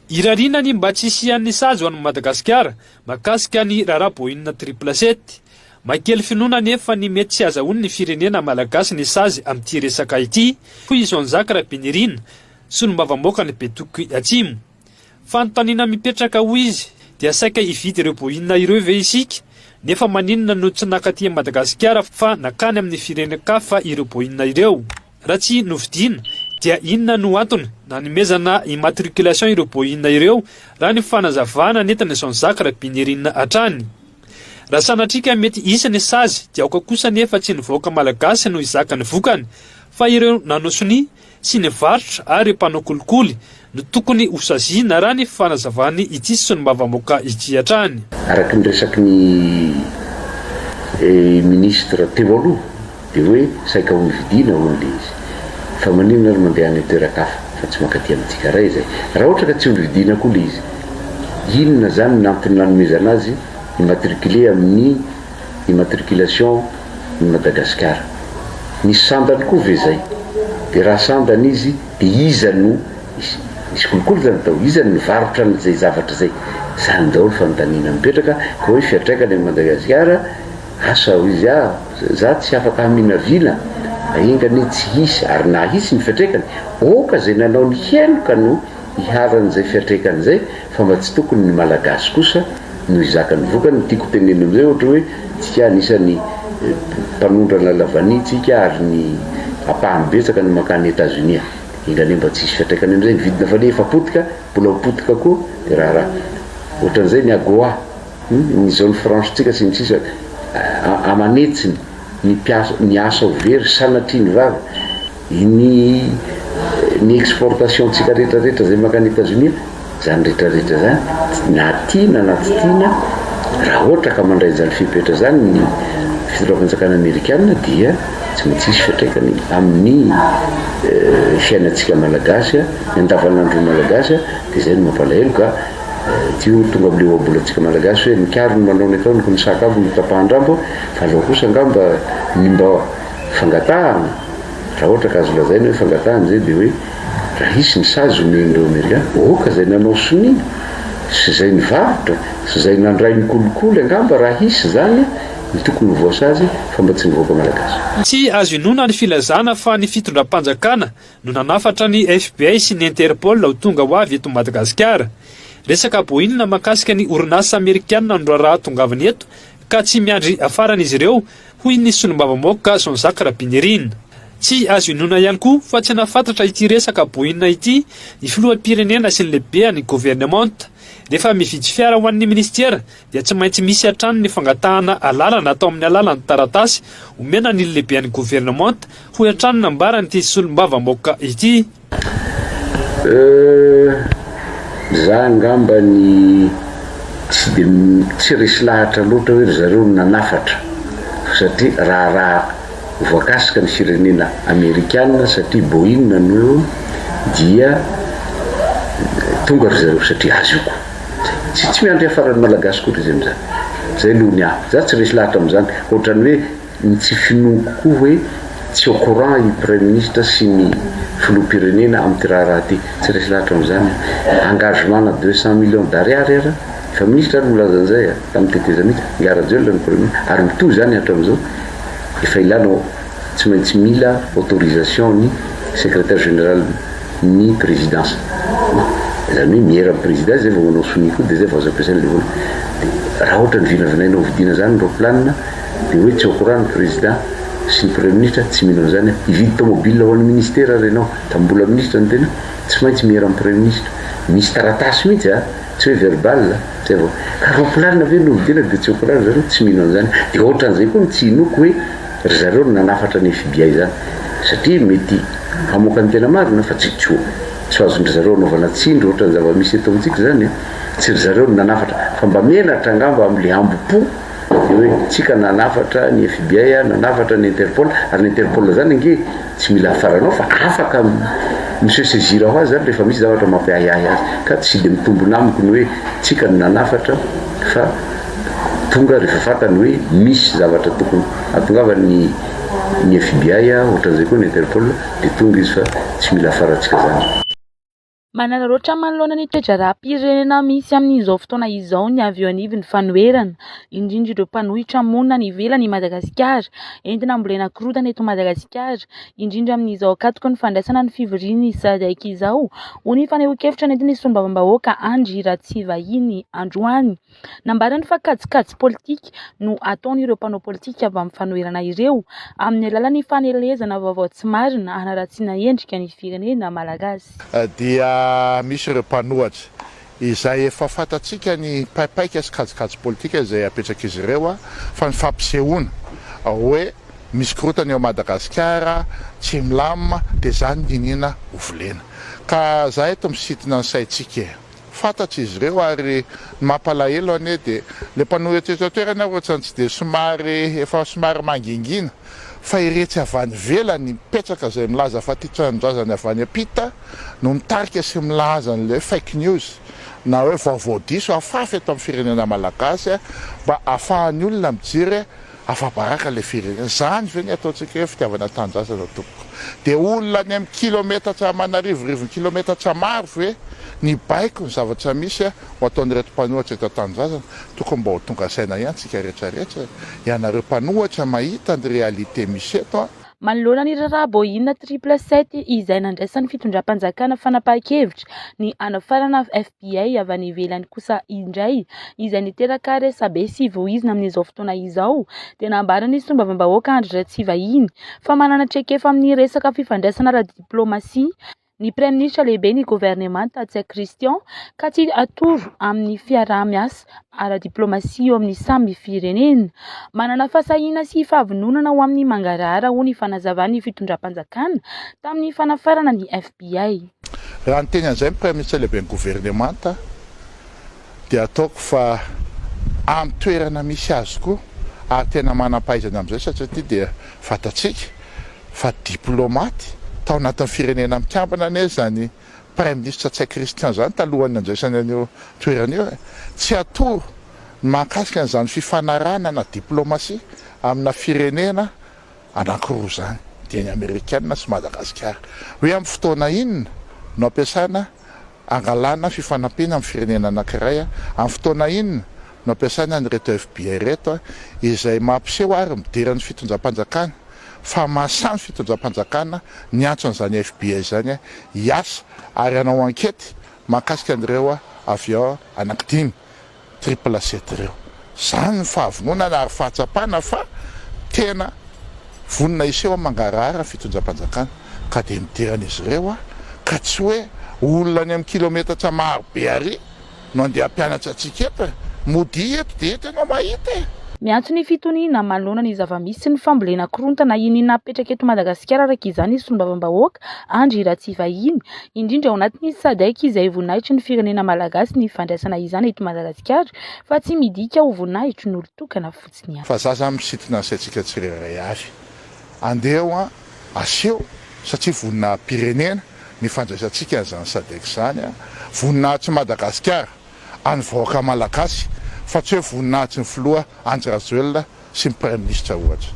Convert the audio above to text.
Irariana ny mba tsy hisian'ny sazy ho an'i Madagasikara mahakasika ny raharaha Boeing triple sept. Mahakely finoana anefa ny mety tsy hazahoan'ny firenena malagasy ny sazy amin'ity resaka ity, hoy i Jean Jacques Rabenirina, solombavambahoakan'i Betioky Atsimo. Fanontaniana mipetraka hoy izy dia saika hividy ireo Boeing ireo ve isika? Nefa maninona no tsy nakaty Madagasikara fa nakany amin'ny firenen-kafa ireo Boeing ireo? Raha tsy novidiana dia inona no antony nanomezana immatriculation ireo Boeing ireo raha ny fanazavana nentin'i Jean Jacques Rabenirina hatrany? Raha sanatria ka mety hisy ny sazy dia aoka kosa anefa tsy ny vahoaka malagasy no hizaka ny vokany fa ireo nanao sonia sy nivarotra ary ireo mpanao kolikoly no tokony ho saziana raha ny fanazavan'ny ity solombavambahoaka ity hatrany. Araka ny resaky ny ministre teo aloha dia hoe saika ho novidiana hono le izy. Fa maninona ary mandeha any an-toeran-kafa fa tsy mankaty amintsika ray izay. Raha ohatra ka tsy ho novidiana koa le izy, inona zany ny antony nanomezana azy immatriculé amin'ny immatriculation ny Madagasikara. Nisy sandany koa ve zay? De raha sandany izy de iza no nisy kolikoly zany tao? Iza no nivarotra an'izay zavatra zay? Zany daholo fanontaniana mipetraka ka hoe fiantraikany amin'i Madagasikara asa hoy izy ah za tsy afaka haminavina enga anie tsy hisy ary na hisy ny fiantraikany aoka zay nanao ny heloka no iharan'izay fiantraikany zay fa mba tsy tokony ny Malagasy kosa no hizaka ny vokany, ny tiako tenenina amizay ohatra hoe tsika anisany mpanondrana lavania tsika ary ny ampahany betsaka no mankany Etats Unis, enga anie mba tsy hisy fiantraikany amizay, ny vidina fale efa potika mbola ho potika koa de raharaha ohatran'izay ny Agoa, ny zone franche tsika sy ny sisa aman'hetsiny ny mpiasa ny asa ho very sanatria ny vava. Ny ny exportation tsika rehetra rehetra zay makany Etazonia zany rehetra rehetra zany na tiana na tsy tiana raha ohatra ka mandray an'izany fepetra zany ny fitondram-panjakana amerikana dia tsy maintsy hisy fiantraikany amin'ny fiainantsika malagasy ny andavanandron'ny malagasy dia zay no mampalahelo ka ity io tonga amin'ilay ohabolantsika malagasy hoe ny kary no manao ny ataony ko ny sakafo no tapahan-drambo fa aleo kosa angamba ny mba fangatahana Raha ohatra ka azo lazaina hoe fangatahana izay dia hoe raha hisy ny sazy omen'ireo Amerikana, aoka izay nanao sonia sy izay nivarotra sy izay nandray ny kolikoly angamba raha hisy izany no tokony ho voasazy fa mba tsy ny vahoaka malagasy. Tsy azo inoana ny filazana fa ny fitondram-panjakana no nanafatra ny FBI sy ny Interpol ho tonga ho avy eto Madagasikara. Resaka Boeing mahakasika ny orinasa amerikanina no raharaha tongavany eto ka tsy miandry hafarana izy ireo hoy ny solombavambahoaka Jean Jacques Rabinirina. Tsy azo inoana ihany koa fa tsy nahafantatra ity resaka Boina ity ny filoham-pirenena sy ny lehibean'ny governemanta. Rehefa mividy fiara ho an'ny minisitera dia tsy maintsy misy hatrany ny fangatahana alalana atao amin'ny alalan'ny taratasy omena ny lehibean'ny governemanta, hoy hatrany nambaran'ity solombavambahoaka ity. Euh, za angamba ny tsy de tsy resy lahatra loatra hoe ry zareo no nanafatra satria raharaha voakasika ny firenena amerikana satria Boeing no eo dia tonga ry zareo satria azy io ko. Tsy tsy miandry hafaran'ny malagasy koa ry izy amizany. Zay aloha ny ahy. Za tsy resy lahatra amizany. Ohatran'ny hoe Ny tsy finoako koa hoe tsy au courant i Praiminisitra sy ny Filoham-pirenena amin'ity raharaha ity. Tsy resy lahatra amin'izany aho. Engagement na 200 millions d'ariary ara, efa minisitra ary nilaza an'izay a, tamin'ny tetezamita, Ingahy Rajoelina no Premier, ary mitohy izany hatramin'izao, efa ilana tsy maintsy mila autorisation ny Secrétaire général ny présidence. Bon, izany hoe miera amin'ny président izay vao manao sonia koa dia izay vao azo ampiasaina ilay vola. Dia raha ohatra ny vinavinaina hovidiana izany ny roaplanina, Dia hoe tsy au courant ny président sy ny premier ministre, tsy mino an'izany aho. Hividy tomobile ho an'ny ministera ary ianao, tamin'ny mbola ministre ny tena, tsy maintsy miera amin'ny premier ministre. Misy taratasy mihitsy a, tsy hoe verbal, zay vao. Ka roplanina ve no hovidiana dia tsy au courant ry zareo, tsy mino an'izany. Dia ohatran'izay koa ny tsy inoako hoe ry zareo no nanafatra ny FBI izany. Satria mety hamoaka ny tena marina fa tsy tsy ho azon-dry zareo anaovana tsindry ohatran'ny zava-misy eto amintsika izany a. Tsy ry zareo no nanafatra fa mba menatra angamba amin'ilay hambom-po. Dia hoe tsika nanafatra ny FBI, nanafatra ny Interpol, ary ny Interpol zany ange tsy mila hafaranao fa afaka mi se saisir ho azy zany rehefa misy zavatra mampiahiahy azy. Ka tsy dia mitombina amiko ny hoe tsika no nanafatra fa tonga rehefa fantany hoe misy zavatra tokony hahatongavany ny ny FBI, ohatran'izay koa ny Interpol dia tonga izy fa tsy mila hafarantsika zany. Manararaotra manoloana ny toe-draharaham-pirenena misy amin'izao fotoana izao ny avy eo anivon'ny fanoherana, indrindra ireo mpanohitra monina any ivelan'i Madagasikara, entina hambolena korontana eto Madagasikara, indrindra amin'izao ankatoky ny fandraisana ny fivorian'ny Sadec izao, hoy ny fanehoan-kevitra nentin'ny solombavambahoaka Andry Ratsivahiny androany. Nambarany fa kajikajy politika no ataon'ireo mpanao politika avy amin'ny fanoherana ireo, amin'ny alalan'ny fanelezana vaovao tsy marina hanaratsiana endrika ny firenena malagasy. Dia misy ireo mpanohatra izay efa fantatsika ny paipaika sy kajikajy politika izay apetrak'izy ireo fa ny fampisehoana hoe misy korontana eo Madagasikara, tsy milamina dia izany niniana hovolena. Ka za eto misintona ny saintsika e! Fantatry izy ireo ary ny mampalahelo anie dia ilay mpanohitra eto an-toerana ohatrany tsy dia somary efa somary mangingina fa iretsy avy any ivelany mipetraka izay milaza fa tia tanindrazana avy any am-pita no mitarika sy milaza an'ilay hoe fake news na hoe vaovao diso afafy eto amin'ny firenena malagasy mba ahafahan'ny olona mijery Afa-baraka ilay firenena. Izany ve ny ataontsika hoe fitiavana tanindrazana tompoko? Dia olona any amin'ny kilometatra aman'arivorivony kilometatra maro ve ny baiko ny zavatra misy ho ataon'ireto mpanohatra eto an-tanindrazana? Tokony mba ho tonga saina ihany tsika rehetra rehetra e! Ianareo mpanohatra mahita ny réalité misy eto an! Manoloana ny raharaha Boeing triple sept izay nandraisan'ny fitondram-panjakana fanapahan-kevitra ny hanafarana FBI avy any ivelany kosa indray izay niteraka resabe sy voizina amin'izao fotoana izao dia nambaran'ny solombavambahoaka Andry Ratsivahiny fa manana traikefa amin'ny resaka fifandraisana ara-diplaomasia ny Praiminisitra lehiben'ny governemanta Ntsay Christian ka tsy atoro amin'ny fiaraha-miasa ara-diplaomasia eo amin'ny samy firenena. Manana fahasahiana sy fahavononana ho amin'ny mangarahara hoy ny fanazavan'ny fitondram-panjakana tamin'ny fanafarana ny FBI. Raha niteny an'izay ny Praiminisitra lehiben'ny governemanta dia ataoko fa amin'ny toerana misy azy koa ary tena manam-pahaizana amin'izay satria ity dia fantatsika fa diplaomaty tao anatin'ny Firenena Mikambana anie izany Praiminisitra Ntsay Christian izany talohan'ny nandraisany an'io toerana io e! Tsy atoro ny mahakasika an'izany fifanarahana na diplaomasia amina firenena anankiroa izany, dia ny Amerikana sy Madagasikara. Hoe amin'ny fotoana inona no ampiasana Angalana fifanampiana amin'ny firenena anankiray amin'ny fotoana inona no ampiasaina an'ireto FBI ireto izay mampiseho ary midera ny fitondram-panjakana fa mahasahy ny fitondram-panjakana niantso an'izany FBI izany hiasa ary hanao ankety mahakasika an'ireo avion anankidimy Triple sept ireo. Izany ny fahavononana ary fahatsapana fa tena vonona hiseho amin'ny mangarahara ny fitondram-panjakana. Ka dia midera an'izy ireo aho ka tsy hoe olona any amin'ny kilometatra maro be ary no andeha hampianatra antsika eto e! Modia eto dia eto ianao mahita e! Miantso ny fitoniana manoloana ny zava-misy sy ny fambolena korontana iniana apetraka eto Madagasikara araka izany ny solombavambahoaka Andry Ratsivahiny, indrindra ao anatin'ny Sadec izay voninahitry ny firenena malagasy ny fandraisana izany eto Madagasikara fa tsy midika ho voninahitry ny olon-tokana fotsiny ihany. Fa za zany misintona ny saintsika tsirairay avy. Andeha ho an, aseho satria voninahi-pirenena ny fandraisantsika an'izany Sadec izany an. Voninahitr'i Madagasikara, an'ny vahoaka malagasy fa tsy hoe voninahitry ny filoha Andry Rajoelina sy ny praiminisitra ohatra.